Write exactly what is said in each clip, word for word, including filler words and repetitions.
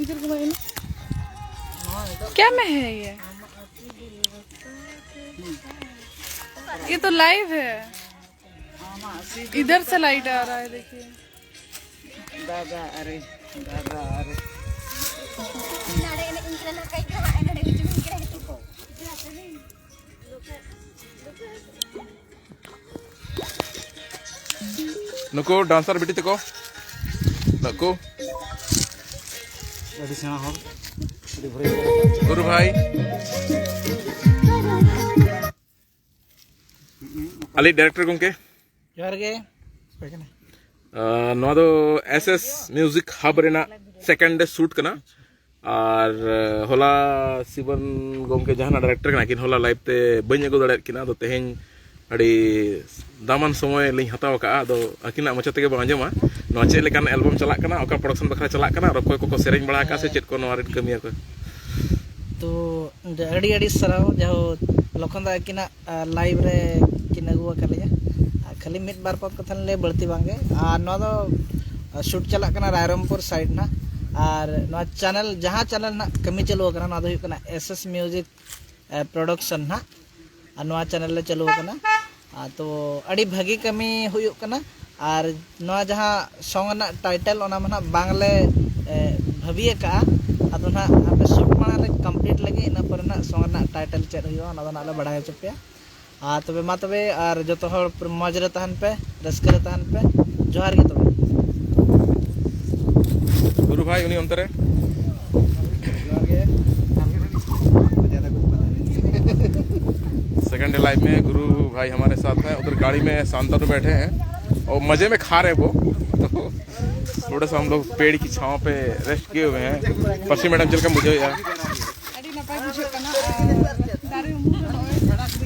इधर घुमाइए ना। क्या में है ये? ये तो लाइव है। इधर से लाइट आ रहा है, देखिए। दादा, अरे, दादा, अरे। ᱱᱩᱠᱩ ᱰᱟᱱᱥᱟᱨ ᱵᱤᱴᱤ ᱛᱟᱠᱚ, ᱱᱩᱠᱩ᱾ ᱟᱹᱰᱤ ᱥᱮᱬᱟ ᱦᱚᱲ, ᱟᱹᱰᱤ ᱵᱷᱟᱹᱜᱤ᱾ ᱜᱩᱨᱩ ᱵᱷᱟᱭ, ᱟᱞᱮ ᱰᱟᱭᱨᱮᱠᱴᱚᱨ ᱜᱚᱢᱠᱮ᱾ ᱡᱚᱦᱟᱨ ᱜᱮ᱾ ᱚᱠᱚᱭ ᱠᱟᱱᱟᱭ? ᱟᱨ ᱱᱚᱣᱟ ᱫᱚ ᱮᱥ ᱮᱥ ᱢᱤᱭᱩᱡᱤᱠ ᱦᱟᱵ ᱨᱮᱱᱟᱜ ᱥᱮᱠᱮᱱᱰ ᱰᱮ ᱥᱩᱴ ᱠᱟᱱᱟ᱾ ᱟᱨ ᱦᱚᱞᱟ ᱥᱤᱵᱚᱱ ᱜᱚᱢᱠᱮ ᱡᱟᱦᱟᱱᱟᱜ ᱰᱟᱭᱨᱮᱠᱴᱚᱨ ᱠᱟᱱᱟ ᱠᱤᱱ, ᱦᱚᱞᱟ ᱞᱟᱭᱤᱵᱷ ᱛᱮ ᱵᱟᱹᱧ ᱟᱹᱜᱩ ᱫᱟᱲᱮᱭᱟᱫ ᱠᱤᱱᱟ᱾ ᱟᱫᱚ ᱛᱮᱦᱮᱧ ᱟᱹᱰᱤ ᱫᱟᱢᱟᱱ ᱥᱚᱢᱚᱭ ᱞᱤᱧ ᱦᱟᱛᱟᱣ ᱟᱠᱟᱫᱼᱟ᱾ ᱟᱫᱚ ᱟᱹᱠᱤᱱᱟᱜ ᱢᱚᱪᱟ ᱛᱮᱜᱮ ᱵᱚᱱ ᱟᱸᱡᱚᱢᱟ ᱱᱚᱣᱟ ᱪᱮᱫ ᱞᱮᱠᱟᱱ ᱮᱞᱵᱟᱢ ᱪᱟᱞᱟᱜ ᱠᱟᱱᱟ, ᱚᱠᱟ ᱯᱨᱚᱰᱟᱠᱥᱚᱱ ᱵᱟᱠᱷᱨᱟ ᱪᱟᱞᱟᱜ ᱠᱟᱱᱟ, ᱟᱨ ᱚᱠᱚᱭ ᱠᱚᱠᱚ ᱥᱮᱨᱮᱧ ᱵᱟᱲᱟ ᱟᱠᱟᱫᱼᱟ ᱥᱮ ᱪᱮᱫ ᱠᱚ ᱱᱚᱣᱟ ᱨᱮᱱ ᱠᱟᱹᱢᱤᱭᱟᱹ ᱠᱚ᱾ ᱛᱚ ᱟᱹᱰᱤ ᱟᱹᱰᱤ ᱥᱟᱨᱦᱟᱣ, ᱡᱟᱦᱳ ᱞᱚᱠᱷᱚᱱ ᱫᱟ ᱟᱹᱠᱤᱱᱟᱜ ᱞᱟᱭᱤᱵᱷ ᱨᱮ ᱠᱤᱱ ᱟᱹᱜᱩ ᱟᱠᱟᱫ ᱞᱤᱧᱟ᱾ ᱟᱨ ᱠᱷᱟᱹᱞᱤ ᱢᱤᱫ ᱵᱟᱨ ᱯᱚᱫ ᱠᱟᱛᱷᱟ ᱞᱤᱧ ᱞᱟᱹᱭ ᱵᱟᱹᱲᱛᱤ ᱵᱟᱝᱜᱮ᱾ ᱟᱨ ᱱᱚᱣᱟ ᱫᱚ ᱥᱩᱴ ᱪᱟᱞᱟᱜ ᱠᱟᱱᱟ ᱨᱟᱭᱨᱚᱝᱯᱩᱨ ᱥᱟᱭᱤᱰ ᱱᱟᱜ᱾ ᱟᱨ ᱱᱚᱣᱟ ᱪᱮᱱᱮᱞ, ᱡᱟᱦᱟᱸ ᱪᱮᱱᱮᱞ ᱱᱟᱜ ᱠᱟᱹᱢᱤ ᱪᱟᱹᱞᱩ ᱟᱠᱟᱱᱟ, ᱱᱚᱣᱟ ᱫᱚ ᱦᱩᱭᱩᱜ ᱠᱟᱱᱟ ᱮᱥ ᱮᱥ ᱢᱤᱭᱩᱡᱤᱠ ᱯᱨᱚᱰᱟᱠᱥᱚᱱ ᱱᱟᱜ᱾ ᱟᱨ ᱱᱚᱣᱟ ᱪᱮᱱᱮᱞ ᱞᱮ ᱪᱟᱹᱞᱩ ᱟᱠᱟᱱᱟ᱾ ᱟᱨ ᱛᱚ ᱟᱹᱰᱤ ᱵᱷᱟᱹᱜᱤ ᱠᱟᱹᱢᱤ ᱦᱩᱭᱩᱜ ᱠᱟᱱᱟ᱾ ᱟᱨ ᱱᱚᱣᱟ ᱡᱟᱦᱟᱸ ᱥᱚᱝ ᱨᱮᱱᱟᱜ ᱴᱟᱭᱴᱮᱞ, ᱚᱱᱟ ᱢᱟ ᱱᱟᱜ ᱵᱟᱝᱞᱮ, ᱮ, ᱵᱷᱟᱹᱵᱤ ᱟᱠᱟᱜᱼᱟ᱾ ᱟᱫᱚ ᱱᱟᱜ ᱟᱯᱮ ᱥᱩᱴ ᱢᱟᱲᱟᱝ ᱨᱮ ᱠᱚᱢᱯᱞᱤᱴ ᱞᱟᱹᱜᱤᱫ, ᱤᱱᱟᱹ ᱯᱚᱨᱮ ᱱᱟᱜ ᱥᱚᱝ ᱨᱮᱱᱟᱜ ᱴᱟᱭᱴᱮᱞ ᱪᱮᱫ ᱦᱩᱭᱩᱜᱼᱟ, ᱚᱱᱟ ᱫᱚ ᱱᱟᱜ ᱞᱮ ᱵᱟᱲᱟᱭ ᱦᱚᱪᱚ ᱯᱮᱭᱟ᱾ ᱟᱨ ᱛᱚᱵᱮ ᱢᱟ ᱛᱚᱵᱮ, ᱟᱨ ᱡᱚᱛᱚ ᱦᱚᱲ ᱯᱩᱨᱟᱹ ᱢᱚᱡᱽ ᱨᱮ ᱛᱟᱦᱮᱱ ᱯᱮ, ᱨᱟᱹᱥᱠᱟᱹ ᱨᱮ ᱛᱟᱦᱮᱱ ᱯᱮ᱾ ᱡᱚᱦᱟᱨ ᱜᱮ ᱛᱚᱵᱮ᱾ ᱜᱩᱨᱩ ᱵᱷᱟᱭ, ᱩᱱᱤ ᱚᱱᱛᱮ ᱨᱮ᱾ ᱡᱚᱦᱟᱨ ᱜᱮ᱾ सेकंड लाइफ में गुरु भाई हमारे साथ हैं, उधर गाड़ी में शांतनु बैठे हैं और मज़े में खा रहे हैं वो। तो थोड़ा सा हम लोग पेड़ की छांव पे रेस्ट किए हुए हैं। पश्चिम मैडम चल के मुझे यार। ᱟᱹᱰᱤ ᱱᱟᱯᱟᱭ ᱵᱩᱡᱷᱟᱹᱜ ᱠᱟᱱᱟ᱾ ᱟᱨ ᱫᱟᱨᱮ ᱩᱢᱩᱞ ᱨᱮ ᱱᱚᱜᱼᱚᱭ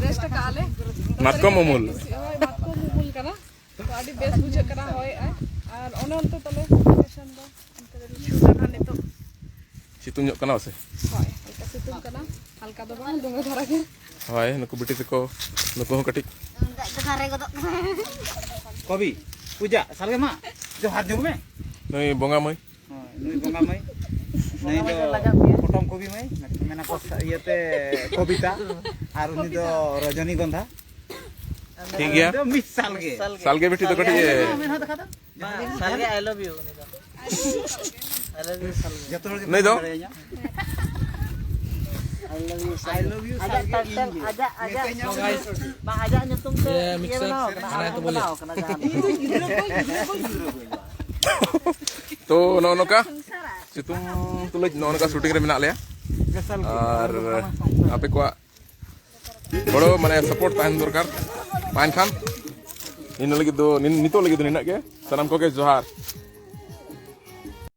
ᱨᱮᱥᱴ ᱟᱠᱟᱜᱼᱟ ᱞᱮ᱾ ᱢᱟᱛᱠᱚᱢ ᱩᱢᱩᱞ᱾ ᱦᱳᱭ, ᱢᱟᱛᱠᱚᱢ ᱩᱢᱩᱞ ᱠᱟᱱᱟ᱾ ᱛᱚ, ᱟᱹᱰᱤ ᱵᱮᱥ ᱵᱩᱡᱷᱟᱹᱜ ᱠᱟᱱᱟ, ᱦᱚᱭᱮᱜᱼᱟᱭ᱾ ᱟᱨ ᱚᱱᱮ ᱚᱱᱛᱮ ᱛᱟᱞᱮ ᱞᱳᱠᱮᱥᱚᱱ ᱫᱚ, ᱚᱱᱛᱮ ᱨᱮ ᱥᱩᱴ ᱟᱠᱟᱱᱟ ᱱᱤᱛᱚᱜ᱾ ᱥᱤᱛᱩᱝ ᱧᱚᱜ ᱠᱟᱱᱟ ᱥᱮ? ᱦᱳᱭ, ᱦᱟᱞᱠᱟ ᱥᱤᱛᱩᱝ ᱠᱟᱱᱟ, ᱦᱟᱞᱠᱟ ᱫᱚ ᱵᱟᱝ, ᱫᱚᱢᱮ ᱫᱷᱟᱨᱟ ᱜᱮ᱾ ᱦᱳᱭ, ᱱᱩᱠᱩ ᱵᱤᱴᱤ ᱛᱟᱠᱚ, ᱱᱩᱠᱩ ᱦᱚᱸ ᱠᱟᱹᱴᱤᱡ᱾ ᱫᱟᱜ ᱫᱷᱟᱨᱮ ᱜᱚᱫᱚᱜ ᱠᱟᱱᱟ᱾ ᱠᱚᱵᱤ, ᱯᱩᱡᱟ, ᱥᱟᱞᱜᱮ ᱢᱟ, ᱡᱚᱦᱟᱨ ᱡᱚᱦᱟᱨ ᱢᱮ᱾ ᱱᱩᱭ ᱵᱚᱸᱜᱟ ᱢᱟᱹᱭ᱾ ᱦᱳᱭ, ᱱᱩᱭ ᱵᱚᱸᱜᱟ ᱢᱟᱹᱭ᱾ ᱱᱩᱭ ᱫᱚ ᱯᱚᱴᱚᱢ ᱠᱚᱵᱤ ᱢᱟᱹᱭ, ᱢᱮᱱᱟ ᱠᱚ ᱥᱟ-, ᱤᱭᱟᱹᱛᱮ ᱠᱚᱵᱤᱛᱟ, ᱟᱨ ᱩᱱᱤ ᱫᱚ ᱨᱚᱡᱚᱱᱤᱜᱚᱱᱫᱷᱟ᱾ ᱴᱷᱤᱠ ᱜᱮᱭᱟ᱾ ᱩᱱᱤ ᱫᱚ ᱢᱤᱥ ᱥᱟᱞᱜᱮ᱾ ᱥᱟᱞᱜᱮ ᱵᱤᱴᱤ ᱫᱚ ᱠᱟᱹᱴᱤᱡ ᱮ ᱢᱮᱱᱟ ᱫᱮᱠᱷᱟ ᱫᱚ᱾ ᱵᱟᱝ, ᱥᱟᱞᱜᱮ I love you ᱩᱱᱤ ᱫᱚ᱾ I love you ᱥᱟᱞᱜᱮ᱾ ᱡᱚᱛᱚ ᱦᱚᱲ ᱜᱮ ᱱᱩᱭ ᱫᱚ? ᱵᱟᱲᱟᱭᱟ᱾ I love you Salge. I love you ᱟᱡᱟᱜ ᱥᱟᱞᱜᱮ ᱴᱟᱭᱴᱮᱞ, ᱤᱧ ᱜᱮ᱾ ᱟᱡᱟᱜ, ᱟᱡᱟᱜ ᱧᱩᱛᱩᱢ ᱛᱮ, ᱵᱟᱝ, ᱟᱡᱟᱜ ᱧᱩᱛᱩᱢ ᱛᱮ ᱤᱭᱟᱹ ᱵᱮᱱᱟᱣ ᱠᱟᱱᱟ, ᱡᱟᱦᱟᱸ ᱵᱮᱱᱟᱣ ᱠᱟᱱᱟ, ᱡᱟᱦᱟᱸ ᱛᱚ ᱱᱚᱜᱼᱚ ᱱᱚᱝᱠᱟ ᱥᱤᱛᱩᱝ ᱛᱩᱞᱩᱡ ᱱᱚᱜᱼᱚ ᱱᱚᱝᱠᱟ ᱥᱩᱴᱤᱝ ᱨᱮ ᱢᱮᱱᱟᱜ ᱞᱮᱭᱟ᱾ ᱟᱨ ᱟᱯᱮ ᱠᱚᱣᱟᱜ ᱜᱚᱲᱚ, ᱢᱟᱱᱮ, ᱥᱟᱯᱳᱨᱴ ᱛᱟᱦᱮᱱ ᱫᱚᱨᱠᱟᱨ᱾ ᱵᱟᱝᱠᱷᱟᱱ ᱱᱤᱱᱟᱹᱜ ᱞᱟᱹᱜᱤᱫ ᱫᱚ, ᱱᱤᱱ-, ᱱᱤᱛᱚᱜ ᱞᱟᱹᱜᱤᱫ ᱫᱚ ᱱᱤᱱᱟᱹᱜ ᱜᱮ᱾ ᱥᱟᱱᱟᱢ ᱠᱚᱜᱮ ᱡᱚᱦᱟᱨ᱾